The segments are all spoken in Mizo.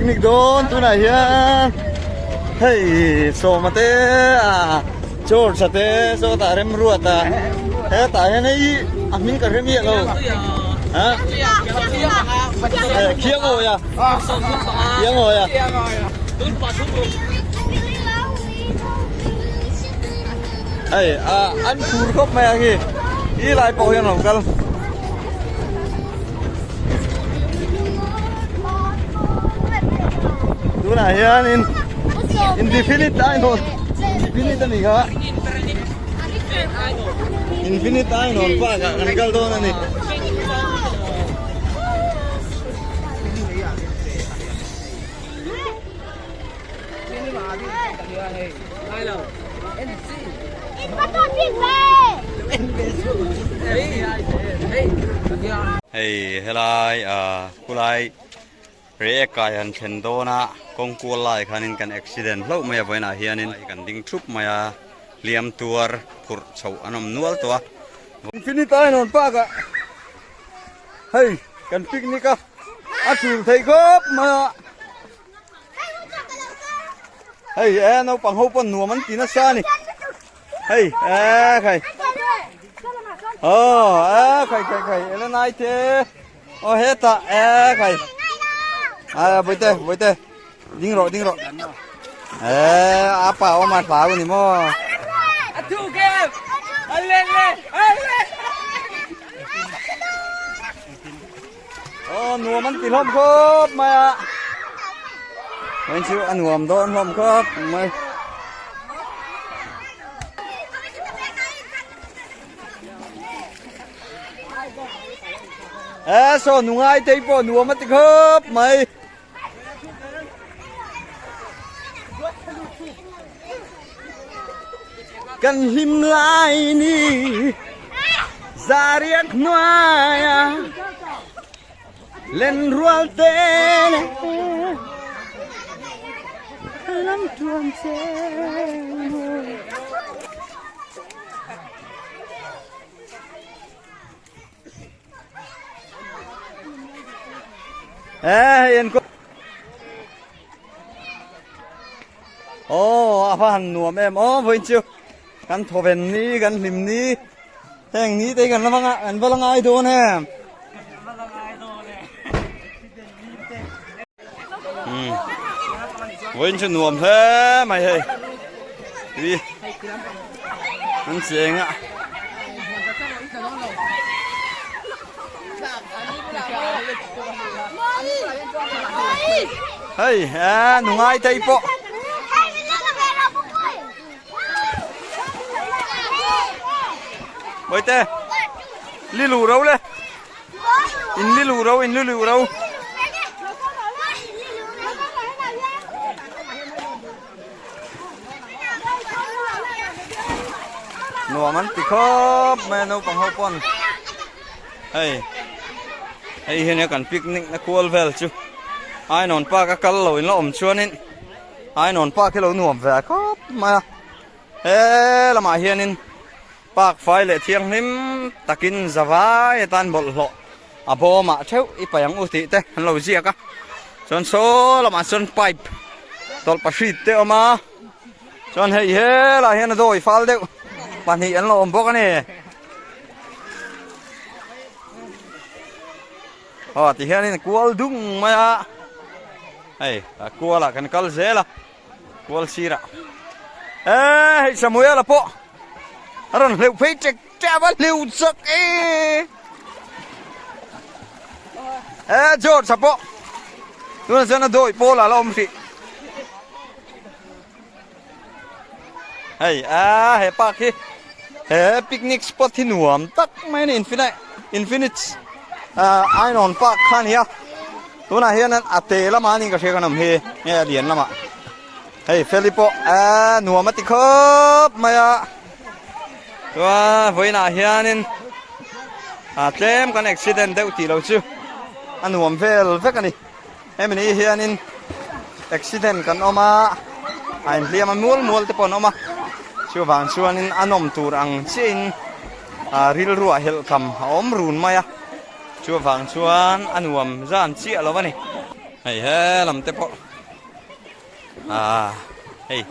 picnic dawn tunah hian hei sawma te ah George a te sawtah Remruata hetah hian hei a hming ka hre miah lo ha Khiangawi a Khiangawi a hei ah an phur khawp mai ang hi ti lai pawh hian a lo kal. Tunah hianin indefinite ainawn infinite a ni kha infinite ainawn park ah kan kal dawn a ni. Hei helai ah khulai Reiek kai han thlen dawn a kawng kual lai khanin kan accident hlauh mai a vawiinah hianin kan ding thup mai a hliam tuar phurh chhoh an awm nual tawh a. Infinite Ainawn Park ah hei kan picnic a a tul theih khawp mai a. Hei e naupang ho pawn nuam an ti nasa a ni hei e khai aw e khai khai khai Elenai te aw hetah e khai a bawihte bawihte ding rawh ding rawh e a pa awm a hlau a ni maw. Aw nuam an ti hlawm khawp mai a heng chu a nuam dawn hlawm khawp mai e saw nungai te pawh nuam a ti khawp mai. Kan hlim lai ni zariak hnuaia len rual te lam tuam che Ê, yên cô. Ồ, a va han nuam em aw vawiin chu kan thawven ni kan hlim ni heng ni te kan la vanga kan va la ngai dawn em. Vawiin chu nuam hle mai hei. Ri an cheng a. Hei a nungai te pawh. Bawihte li lu ro le. In li lu ro in li lu ro. Nuam an ti khawp mai a naupang ho pawn hei hei hian kan picnic na kual vel chu Ainawn park a kal lo in la awm chuanin Ainawn park hi lo nuam ve khawp mai a he lamah hianin park fai leh thianghlim takin zavai atan bawlhhlawh a bawmah theuh i paih ang u tih te an lo ziak a chuan saw lamah chuan pipe tawlhpahrit te a awm a chuan hei helaiah hian a dawi fal deuh pahnih an lo awm bawk a ni aw ti hianin a kual dung mai a hei a kualah kan kal zel a kual sirah e hei Samuela pawh a rawn hleuh phei ṭek ṭep a hleuh chak e e George a pawh tunah chuan a dawi pawl ah la awm hrih hei a he park hi he picnic spot hi nuam tak mai a ni infinite infinite ah ainawn park kha a ni a tunah hian a te lamah a ni ka hria kan awm hi nge a lian lamah hei feli pawh a nuam a ti khawp mai a chuan vawiinah hianin ah tlem kan accident deuh tih loh chu a nuam vel vek a ni hemi ni hianin accident kan awm a a inhliam a mual mual te pawh an awm a chuvang chuanin a nawm tur ang chiahin ah rilru ah helhkam a awm run mai a chuvang chuan a nuam zan chiah lo a ni. Hei he lam te pawh ah hei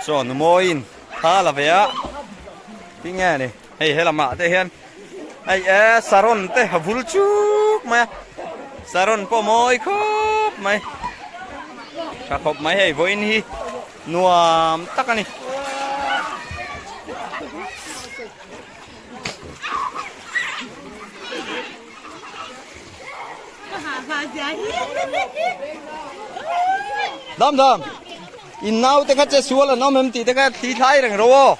chaw nu mawiin thla la ve a tinge ni hei he lamah te hian hei e saron te a vul chuk mai a saron pawh mawi khawp mai tha khawp mai hei vawiin hi nuam tak a ni. Dam dam in nau te kha che sual an awm em tih te kha thli thlai reng ro aw.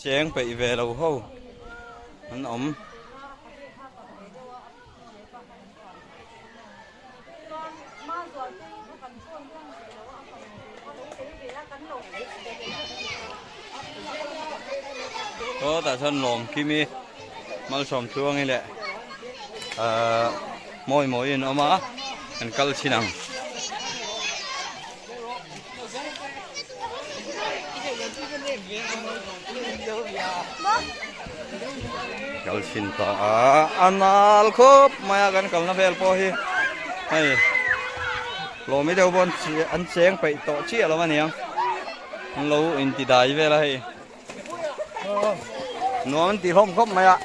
Cheng peih ve lo ho an awm. Aw tah chuan lawm kimi malsawm tluangi leh ahh mawi mawi an awm a an kal thin ang. Kal thin ta a a nal khawp mai a kan kalna vel pawh hi hei lawmi deuh pawh an cheng peih tawh chiah lo a niang an lo inti dai vel a hei nuam an ti hlawm khawp mai a.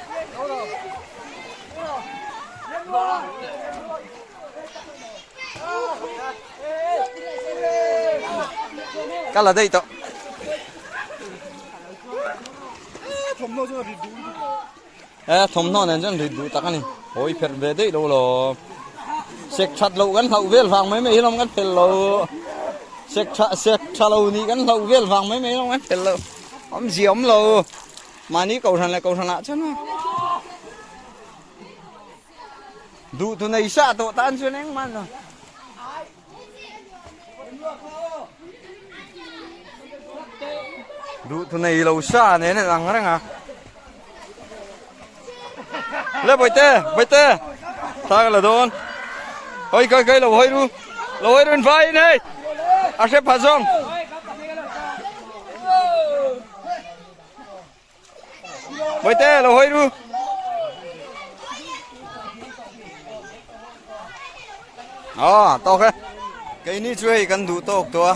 Ka la daih tawh. E thawmhnaw nen chuan rit duh tak a ni. Hawi pherh ve daih lo lo. Sek that loh kan hlauh vel vang mai mai hi lawm kan fel lo. Sek tha sek tha lo nih kan hlauh vel vang mai mai hi lawm kan fel lo. Awmzia awm lo. Mahni kohhran leh kohhran ah chuan. Duh tu nei sa tawh tan chuan engmah lo. Duh tu nei lo sa nen an ang reng a. Le bawihte, bawihte. Thla ka la dawn. Hoi kai kai lo hoi ru. Lo hoi run vai in hei. A hre pha zawng. Bawihte lo hawi ru. Aw tawk e. Keini chu hei kan duh tawk tawh a.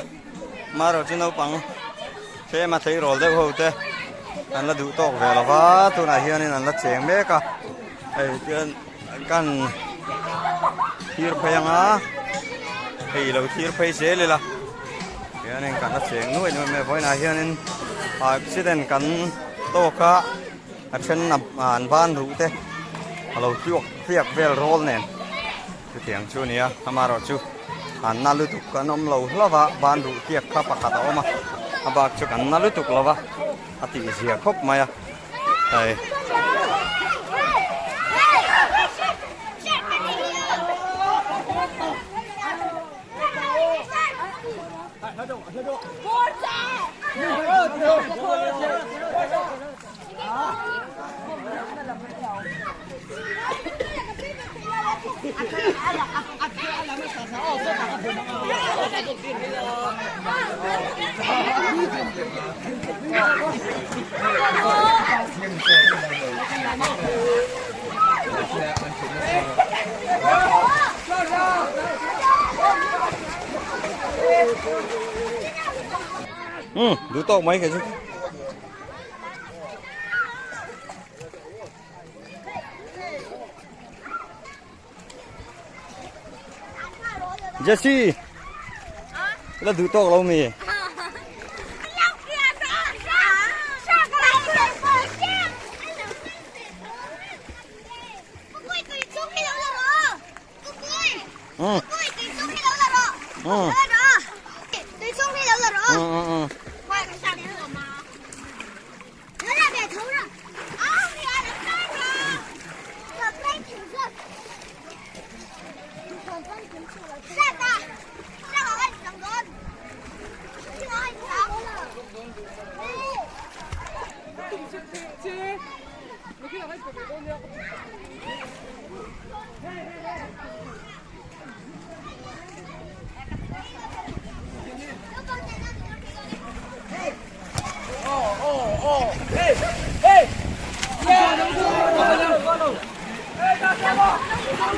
Marawh chu naupang tlem a tleirawl deuh ho te an la duh tawk ve lo va tunah hianin an la cheng mek a. Hei tian kan thir phei anga hei lo thir phei zel ila hianin kan la cheng nuai nuai mai a vawiinah hianin accident kan tawk a a then an ban ruh te a lo tluak tliak vel rawl nen chutiang chu a ni a amaherawhchu an na lutuk an awm lo hlauh a ban ruh tliak kha pakhat a awm a a bak chu kan na lutuk lo va a tihzia khawp mai a. Hei. Ừ, đủ to mấy cái chứ. Jesse, la duh tawk lo mi?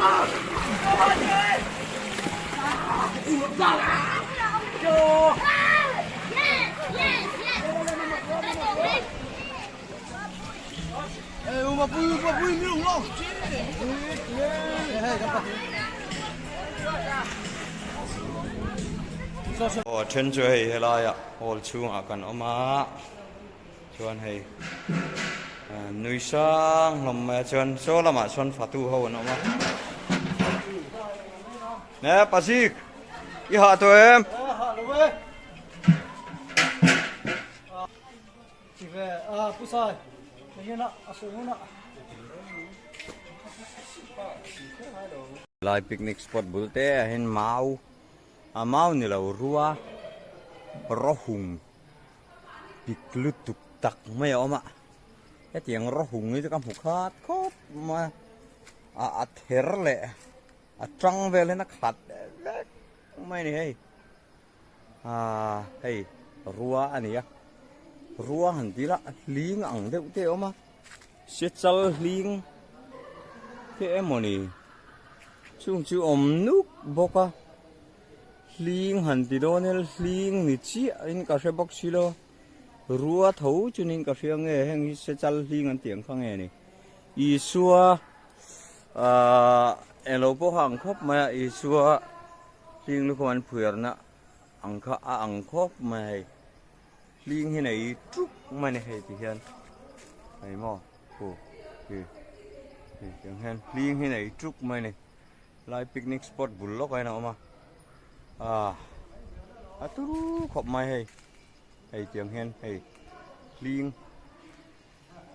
Aw a then chu hei helaiah hall chhungah kan awm a chuan hei nui sang hlawm mai a chuan saw lamah sawn fatu ho an awm a ne pasik i hah tawh em? Lai picnic spot bul te ah hian mau a mau ni lo rua rawhung pik lutuk tak mai a awm a hetiang rawhung hi chu ka hmu khat khawp mai a a ther leh a tang vel hian a khat vek mai a ni hei. Aaa hei rua a ni a rua han ti ila hling ang deuh te a awm a siachal hling te emawni chung chu awm nuk bawk a hling han ti dawn ila hling ni chiah in ka hre bawk si lo rua tho chunin ka hria nge heng hi siachal hling an tih ang kha nge ni Isua aaa englo pawh kha ang khawp mai a Isua. Hling lukhum an phuiarna ang kha a ang khawp mai hei hling hi nei tuk mai a ni hei ti hian hei maw hu hi hei tiang hian hling hi nei tuk mai a ni lai picnic spot bul lawk ah hian a awm a ah a turu khawp mai hei hei tiang hian hei hling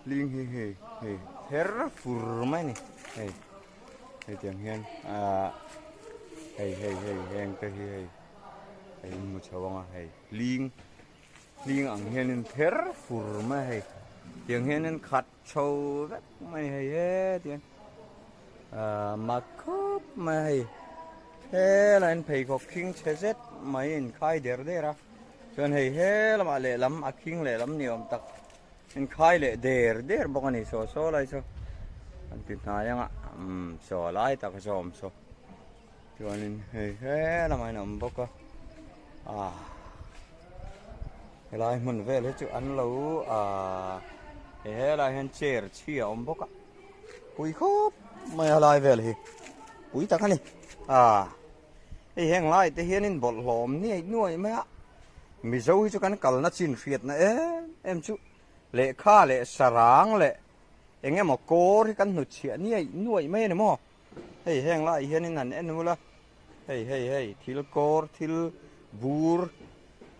hling hi hei hei ther fur mai a ni hei hei tiang hian ahh hei hei hei heng te hi hei hei in hmu chho ang a hei hling hling ang hianin ther fur mai a hei tiang hianin khat chho vek mai a ni hei hetiang ahh mak khawp mai a hei helaiah hian pheikhawk khing chhe zet mai a inkhai der der a chuan hei he lamah lehlam a khing lehlam ni awm tak. Inkhai leh der der bawk a ni saw saw lai saw an ti hnai ang a umm saw lai tak a saw awm saw chuanin hei he lamah hian a awm bawk a ah helai hmun vel hi chu an lo ah he helai hian chair chhi a awm bawk a pui khawp mai a lai vel hi pui tak a ni ah hei heng lai te hianin bawlhhlawm nuai nuai mai a. Mizo hi chu kan kalna chin hriatna em em chu lehkha leh sarang leh eng emaw kawr hi kan hnutchhiah niaih nuaih mai a ni maw? Hei heng laiah hianin han en ula, hei hei hei thil kawr thil bur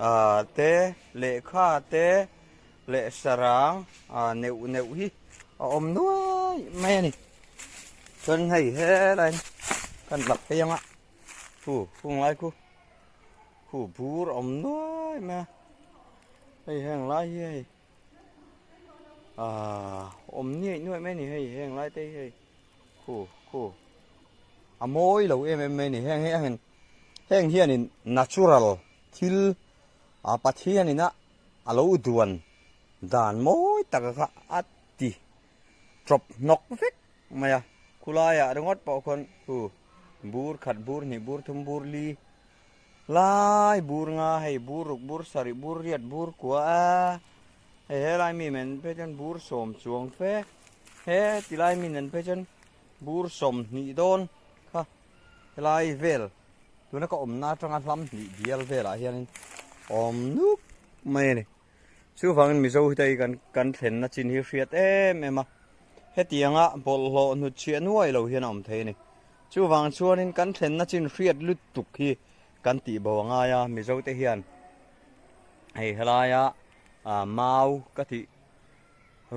ah te lehkha te leh sarang ah neuh neuh hi a awm nuaih mai a ni. Chuan hei helaiin kan lak phei ang a, khu khung lai khu. Khu bur awm nuai mai a hei heng lai hi hei ahh awm nuaih nuaih mai a ni hei heng lai te hi hei khu khu a mawi lo em em mai a ni heng hian heng hianin natural thil a Pathianin a a lo duan dan mawi tak kha a ti tawp hnawk vek mai a khulaiah ringawt pawh khawn khu bur khat bur hnih bur thum bur li. Lai bur nga hei bur ruk bur sarih bur riat bur kua a hei helai mi men phei chuan bur sawm chuang fe he tilai mi nen phei chuan bur sawmhnih dawn kha helai vel tuna ka awmna atanga hlam hnih bial velah hianin awm nuk mai a ni. Chuvangin Mizo hi te hi kan kan thlenna chin hi hriat em em a, hetianga bawlhhlawh hnutchhiah nuai lo hian a awm thei a ni. Chuvang chuanin kan thlenna chin hriat lutuk hi kan tih bo a ngai a, Mizo te hian hei helaia mau ka tih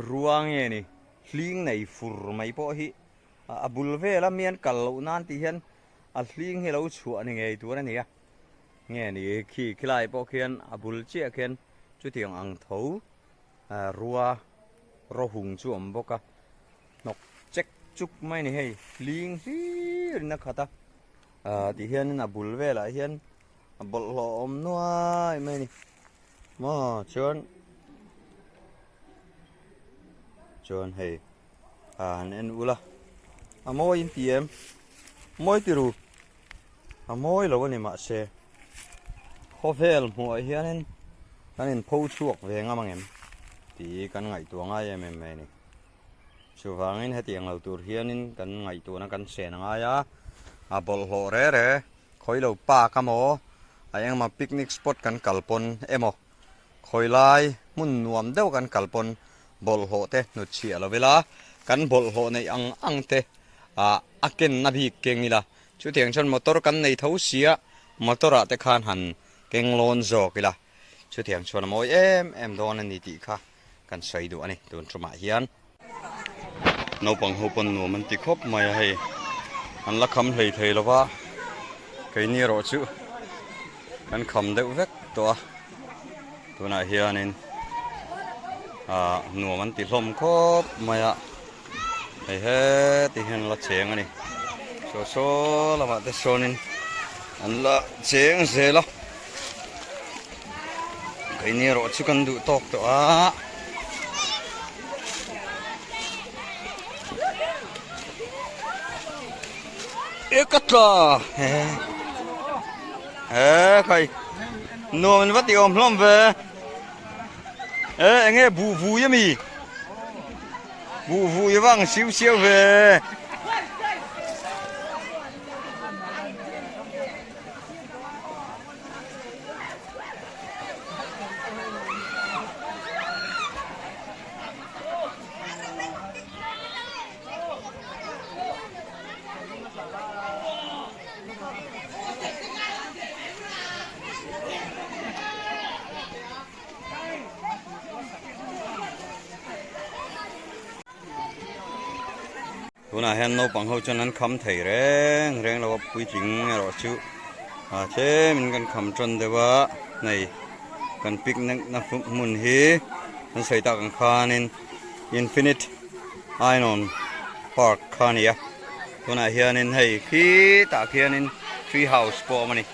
rua nge ni hling nei fur mai pawh hi a bul vela mi an kal loh nan tih hian a hling hi lo chhuah ni ngei tur a ni a. Nge ni khi khilai pawh khian a bul chiah khian chutiang ang tho rua rawhung chu awm bawk a hnawk chek chuk mai ni hei hling hlir in a khat a ah ti hianin a bul velah hian a bawlhhlawh awm nuai mai a ni maw chuan chuan hei ah han en ula a mawi in ti em. Mawi ti ru. A mawi lo a ni mahse khawvel hmuhah hianin kan inpho chhuak ve ngam ang em tih kan ngaihtuah ngai em em mai a ni. Chuvangin hetiang lo tur hianin kan ngaihtuahna kan chen a ngai a, a bawlhhlawh re re khawi lo park emaw a engemaw picnic spot kan kal pawn emaw khawi lai hmun nuam deuh kan kal pawn bawlhhlawh te hnutchhiah lo ila kan bawlhhlawh neih ang ang te ah a kenna bik keng ila chutiang chuan motor kan nei tho sia motor ah te khan han keng lawn zawk ila chutiang chuan a mawi em em dawn a ni tih kha kan sawi duh a ni tun tumah hian. Naupang ho pawn nuam an ti khawp mai a hei an la kham hlei thei lo va keini erawh chu kan kham deuh vek tawh a tunah hianin ah nuam an ti hlawm khawp mai a hei heti hian an la cheng a ni saw saw lamah te sawnin an la cheng zel a. Keini erawh chu kan duh tawk tawh a. E ka tla he he khai nuam in va ti awm hlawm ve e enge buh vui ami buh vui vang siu siau ve. Tunah hian naupang ho chuan an kham thei reng reng lo a puitling erawh chu ah tlemin kan kham tan deuh a hei kan picnic na hmun hi an sawi tak ang khanin infinite ainawn park kha a ni a tunah hianin hei khitah khianin tree house pawh a awm a ni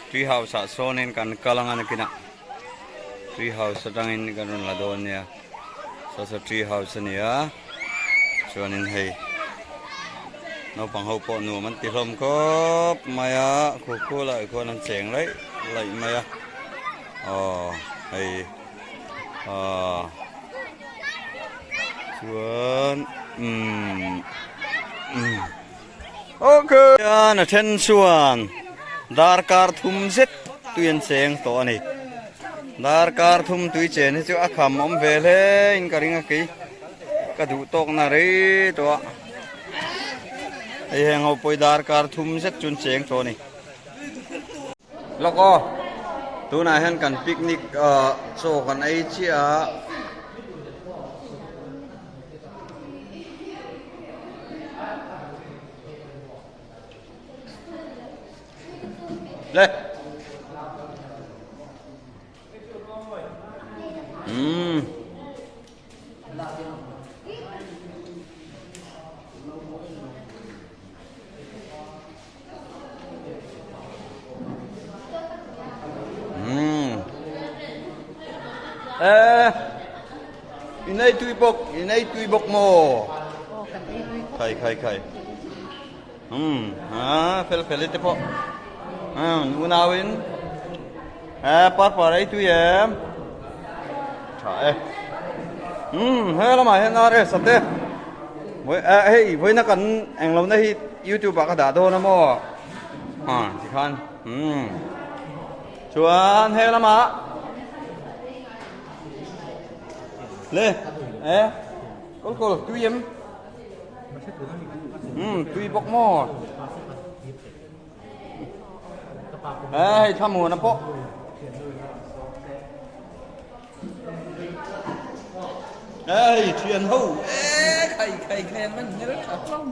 tree house ah sawnin kan kal ang a nakinah tree house atangin kan rawn la dawn nia saw saw tree house a ni a chuanin hei naupang ho pawh nuam an ti hlawm khawp mai a khu khu lah khuan an cheng laih laih mai a aw hei aw chuan umm umm okay a then chuan darkar thum zet tui an cheng tawh a ni darkar thum tui chen hi chu a kham awm ve hle in ka ring a kei ka duh tawk na rei tawh a hei heng ho pawh hi darkar thum zet chu an cheng tawh a ni. Lawk aw tunah hian kan picnic ah chaw kan ei chiah a. Le. Umm. Umm. Eh. In ei tui bawk, in ei tui bawk maw? Khai khai khai. Umm ha fel fel i te pawh umm unau in eh par par ei tui em tha e umm he lamah hian RS a te eh hei vawiina kan englo na hi youtube ah ka dah dawn a maw ha tikhan umm chuan he lamah le eh kawl kawl tui em. Umm tui bawk maw eh hei thlamuana pawh eh hei thian ho eh khai khai khai an hmel tha hlawm.